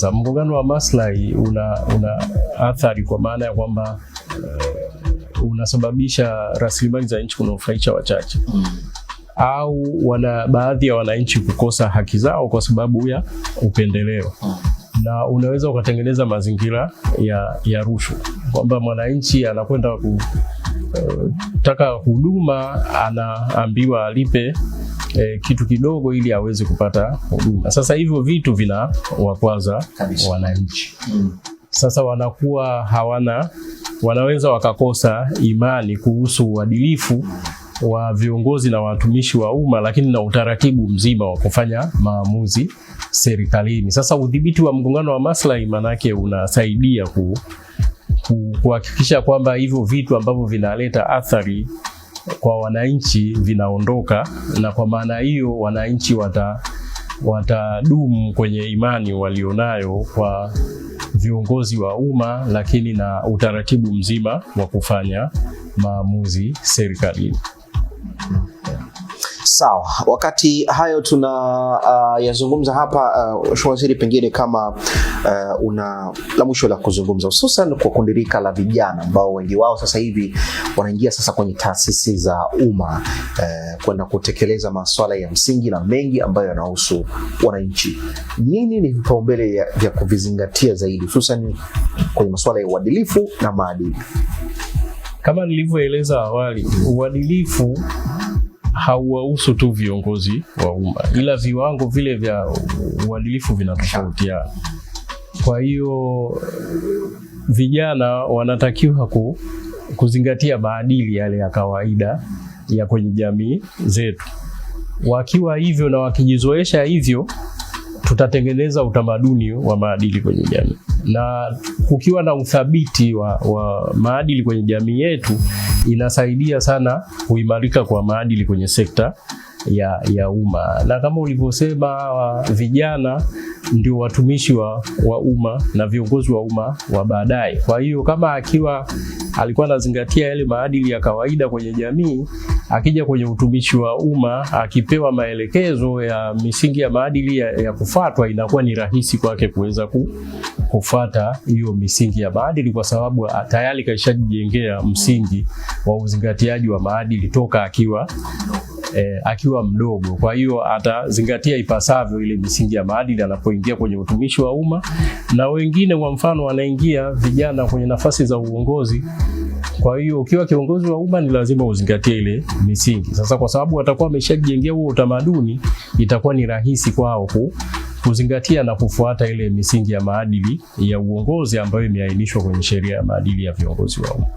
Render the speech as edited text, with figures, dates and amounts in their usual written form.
Mgongano wa maslahi una athari kwa maana ya kwamba unasababisha rasilimali za nchi kunufaisha wachache au baadhi ya wananchi kukosa haki zao kwa sababu ya upendeleo na unaweza ukatengeneza mazingira ya rushwa kwamba mwananchi anakwenda kutaka huduma anaambiwa alipe kitu kidogo ili aweze kupata huduma. Sasa hivyo vitu vina wakwaza wananchi. Sasa wanakuwa hawana, wanaweza wakakosa imani kuhusu uadilifu wa viongozi na watumishi wa umma, lakini na utaratibu mzima wa kufanya maamuzi serikalini. Sasa udhibiti wa mgongano wa maslahi manake unasaidia kuhakikisha kwamba hivyo vitu ambavyo vinaleta athari kwa wananchi vinaondoka, na kwa maana hiyo wananchi watadumu kwenye imani walionayo kwa viongozi wa umma, lakini na utaratibu mzima wa kufanya maamuzi serikalini. Sawa, wakati hayo tuna yazungumza hapa, Mheshimiwa Waziri, pengine kama una la mwisho la kuzungumza, hususan kwa kundi rika la vijana ambao wengi wao sasa hivi wanaingia sasa kwenye taasisi za umma kwenda kutekeleza masuala ya msingi na mengi ambayo yanahusu wananchi, nini ni vipaumbele vya kuvizingatia zaidi hususan kwenye masuala ya uadilifu na maadili? Kama nilivyoeleza awali, uadilifu hauwahusu tu viongozi wa umma, ila viwango vile vya uadilifu vinatofautiana. Kwa hiyo vijana wanatakiwa kuzingatia maadili yale ya kawaida ya kwenye jamii zetu. Wakiwa hivyo na wakijizoesha hivyo, tutatengeneza utamaduni wa maadili kwenye jamii, na kukiwa na uthabiti wa maadili kwenye jamii yetu, inasaidia sana kuimarika kwa maadili kwenye sekta ya umma. Na kama ulivyosema, vijana ndio watumishi wa umma na viongozi wa umma wa baadaye. Kwa hiyo kama akiwa alikuwa anazingatia yale maadili ya kawaida kwenye jamii, akija kwenye utumishi wa umma akipewa maelekezo ya misingi ya maadili ya kufuatwa, inakuwa ni rahisi kwake kuweza kufuata hiyo misingi ya maadili, kwa sababu tayari kaishajijengea msingi wa uzingatiaji wa maadili toka akiwa mdogo. Kwa hiyo atazingatia ipasavyo ile misingi ya maadili anapoingia kwenye utumishi wa umma, na wengine kwa mfano wanaingia vijana kwenye nafasi za uongozi. Kwa hiyo ukiwa kiongozi wa umma ni lazima uzingatie ile misingi. Sasa kwa sababu watakuwa wameshajijengea huo utamaduni, itakuwa ni rahisi kwao kuzingatia na kufuata ile misingi ya maadili ya uongozi ambayo imeainishwa kwenye sheria ya maadili ya viongozi wa umma.